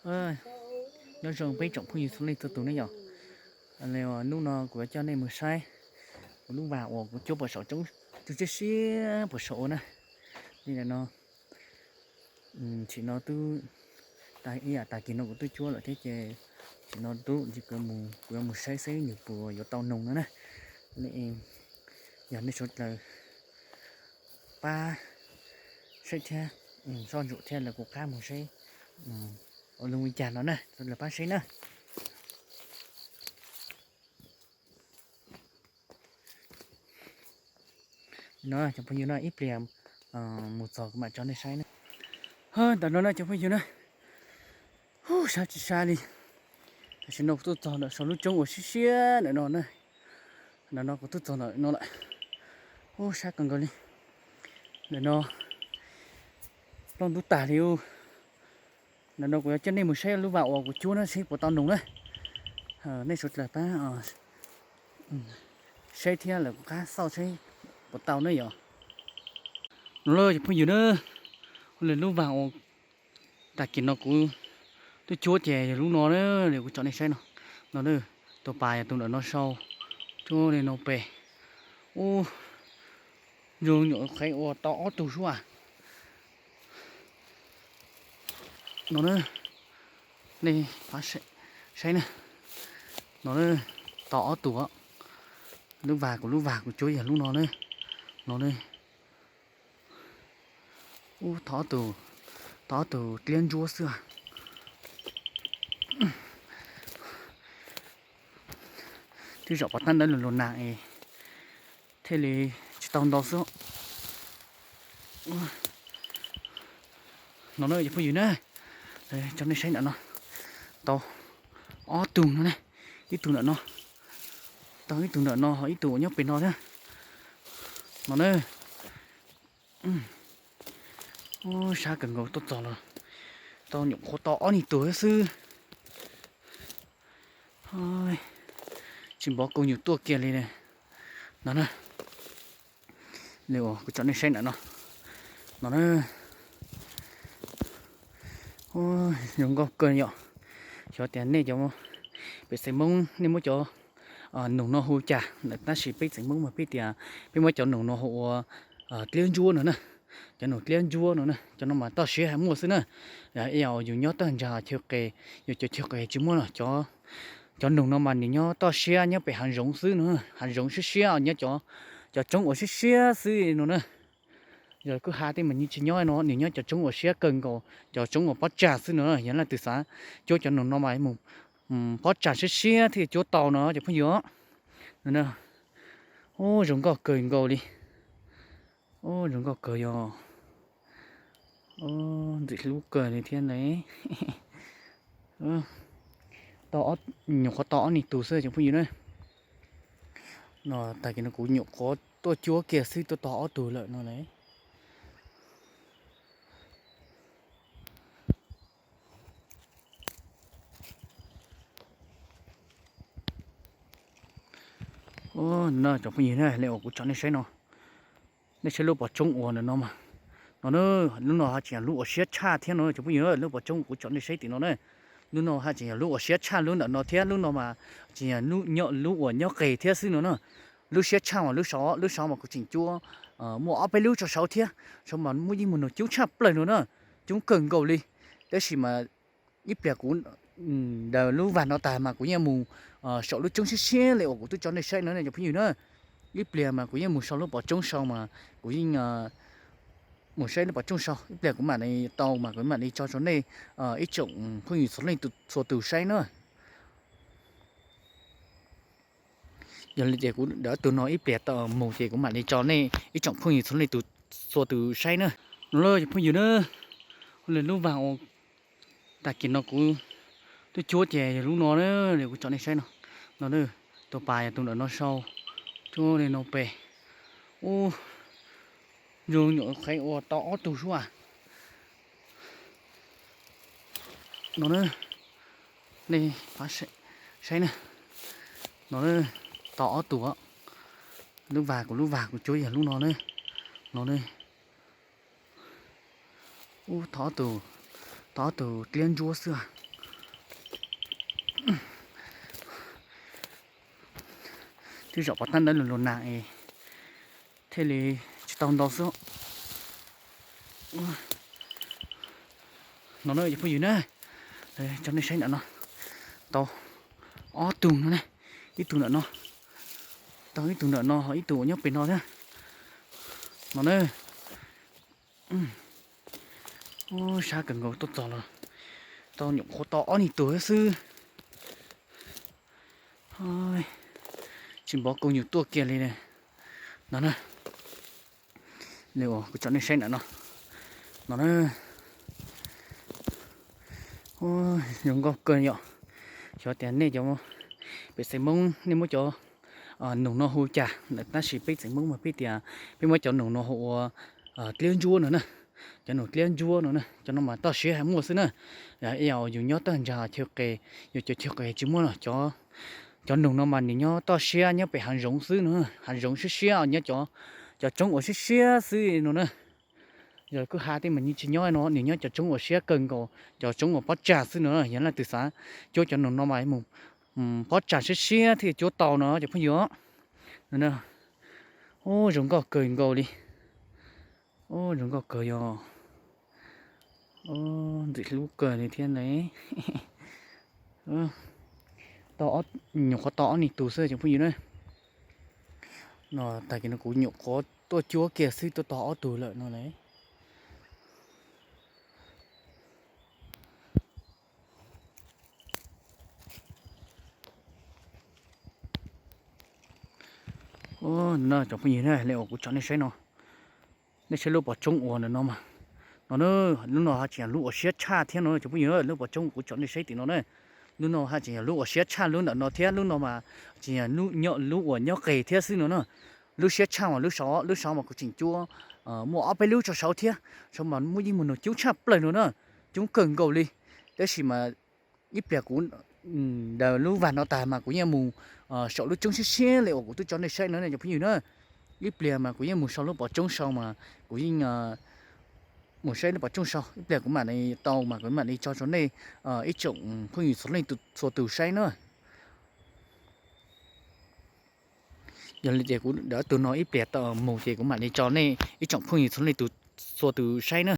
Nyob zoo peb tsoom phooj ywg txhua leej txhua tus ne yom. Hnub no kuv yuav coj nej mus saib kuv lub vas uas kuv cuab puas saum roob, tu siab siab puas saum ua na. Li ntawm no, tsim no twb, ib yam tag kis no kuv twb cuab lawm thiab ces tsim no twb kuv yuav mus saib seb nws puas yuav tau noog no na. Yog nej sawv daws pab saib thiab, soj ntsuam thiab lawv kuv qab mus saib ua lub li cas no na, sawv daws pab saib na. No cov phooj ywg no ib pliag mus txog kuv mam tso nej saib na. Ntawm no na cov phooj ywg na, hu sab tsis sab li. Tam sim no kuv tuaj txog ntawm saum lub roob uas siab siab ntawm no na. Ntawm no kuv tuaj txog ntawm no lawm. Hu sab kawg nkaus li. Ntawm no ploj ntub tas li. Ntawm no kuv yuav coj nej mus saib lub vas uas kuv cuab na seb puas tau noog na. Nej sawv daws pab saib thiab lawv kuv qab xauj seb puas tau na yom. No lawm cov phooj ywg na, lub vas uas tag kis no kuv twb cuab ces yog lub no na, kuv tso nej saib no. No na, tus pas yog tus ntawm no sau, cuab li no pem. Ub, zoo nyuam qhuav ua tau ob tug sub. No na, nej pab saib na. No na, tau ob tug. Lub vas kuv, lub vas kuv cuab yog lub no na. No na. Ub, tau ob tug, tau ob tug dliab ntsuab xwb. Twb zaum pov thawj ntawd lug lug nas es thiaj li tsis tau ntau xwb. No na cov phooj ywg na, tso nej saib ntawm no, tau ob tug no ne, ib tug ntawm no, tau ib tug ntawm no ho ib tug uas nyob pem no thiab. No na, sab kawg nkaus tuaj txog los tau nyuam qhuav tau ob niag tug xwb. Tsis npov kau nyuam tuaj kiag li. No na, li uas kuv tso nej saib ntawm no, no na, zoo nkauj kawg yom. Xyov tias nej cov pem xeem Hmoob nej muab cov noog no hu cas lawm, tab sis peb xeem Hmoob mas peb tias peb muab cov noog no hu ua dliab ntsuab no na. Cov noog dliab ntsuab no na, cov no mas toj siab muaj xwb na. Yog yus nyob toj ntsa chaw qis, yus cov chaw qis tsis muaj no. Cov noog no mas nws nyob toj siab nyob pem hav zoov xwb no, hav zoov siab siab nyob cov, cov roob uas siab siab xwb no na. Yog kwj ha tej mas nws tsis nyob no, nws nyob cov roob uas siab kawg nkaus, cov roob uas pob tsag xwb no. Yog leej twg xav cuab cov noog no mas mus pob tsag siab siab thiaj cuab tau no cov phooj ywg. Ub, zoo nkauj kawg nkaus li. Ub, zoo nkauj kawg yog. Ub, ntxim hlub kawg li thiab ne. Nyuam qhuav tau ob niag tug xwb cov phooj ywg na. No tag kis no kuv nyuam qhuav tuaj cuab kiag xwb tuaj tau ob tug lawm no ne. No cov phooj ywg na, li uas kuv tso nej saib no, nej saib lub pov tsoob uas ntawm no mas, no, lub no haj tseem yog lub uas siab tshaj thiab no cov phooj ywg. Lub pov tsoob kuv tso nej saib tim no na, lub no haj tseem yog lub uas siab tshaj lub ntawm no thiab, lub no mas tseem yog lub uas nyob qis thiab xwb no na. Lub siab tshaj mas lub saud, lub saud mas kuv tseem cuab muaj ob peb lub tso saud thiab, saud mas muaj ib mus nug coob tshaj plaws no na, coob kawg nkaus li. Tab sis mas ib pliag kuv daws lub vag no tag mas kuv yeej mus saum lub tsoob siab siab li uas kuv twb tso nej saib no ne cov phooj ywg na. Ib pliag mas kuv yeej mus sau lub pov tsoob sau mas kuv yeej mus saib lub pov tsoob sau. Ib pliag kuv mam li tau mas kuv mam li tso rau nej ib tsoom phooj ywg txhua leej txhua tus saib na. Yog li ces kuv dawm tus no ib pliag tau mus ces kuv mam li tso nej ib tsoom phooj ywg txhua leej txhua tus saib na. No lawm cov phooj ywg na, lub vag uas tag kis no kuv twb cuab ces yog lub no na, li kuv tso nej saib no. No, tus pas yog tus ntawm no sau, cuab li no pem. Ub, zoo nyuam qhuav ua tau ob tug sub. No na, nej pab saib na. No, tau ob tug. Lub vag kuv, lub vag kuv cuab yog lub no na. No na. Ub, tau ob tug, tau ob tug dliab ntsuab xwb. Twb zaum pov tab ntawd lug lug nag es thiaj li tsis tau ntau xwb. No na cov phooj ywg na, tso nej saib ntawm no, tau ob tug no ne, ib tug ntawm no, tau ib tug ntawm no ho ib tug uas nyob pem no thiab. No na, sab kawg nkaus tuaj txog los tau nyuam qhuav tau ob niag tug xwb. Tsis npov kua nyuj tuaj kiag li. No na, li uas kuv tso nej saib ntawm no, no na, zoo nkauj kawg yom. Xyov tias nej cov pem xeem Hmoob nej muab cov noog no hu cas lawm, tab sis peb xeem Hmoob mas peb tias peb muab cov noog no hu ua dliab ntsuab no na. Cov noog dliab ntsuab no na, cov no mas toj siab haj muaj xwb na. Yog yus nyob tag ntsag chaw qis, yus cov chaw qis tsis muaj no. Cov noog no mas nws nyob toj siab nyob pem hav zoov xwb no, hav zoov siab siab nyob cov, cov roob uas siab siab xwb no na. Yog kwj ha tej mas yeej tsis nyob no, nws nyob cov roob uas siab kawg nkaus, cov roob uas pob tsag xwb no. Yog leej twg xav cuab cov noog no mas mus pob tsag siab siab thiaj cuab tau no cov phooj ywg. Ub, zoo nkauj kawg nkaus li. Ub, zoo nkauj kawg yog. Ntxim hlub kawg li thiab ne. Nyuam qhuav tau ob niag tug xwb cov phooj ywg na. No tag kis no kuv nyuam qhuav tuaj cuab kiag xwb tuaj tau ob tug lawm no ne. No cov phooj ywg na, li uas kuv tso nej saib no, nej saib lub pov tsoob uas ntawm no mas, no, lub no haj tseem yog lub uas siab tshaj thiab no cov phooj ywg. Lub pov tsoob kuv tso nej saib tim no na, lub no haj tseem yog lub uas siab tshaj lub ntawm no thiab. Lub no mas tseem yog lub uas nyob qis thiab xwb no na. Lub siab tshaj mas lub saud, lub saud mas kuv tseem cuab muaj ob peb lub tso saud thiab. Saud mas muaj ib mus nug coob tshaj plaws no na, coob kawg nkaus li. Tab sis mas ib pliag kuv daws lub vag no tag mas kuv yeej mus saum lub roob siab siab li uas kuv twb tso nej saib no ne cov phooj ywg na. Ib pliag mas kuv yeej mus sau lub pov tsoob sau mas kuv yeej mus saib lub pov tsoob sau. Ib pliag kuv mam li tau mas kuv mam li tso rau nej ib tsoom phooj ywg txhua leej txhua tus saib na. Yog li ces kuv dawm tus no ib pliag tau mus ces kuv mam li tso nej ib tsoom phooj ywg txhua leej txhua tus saib na.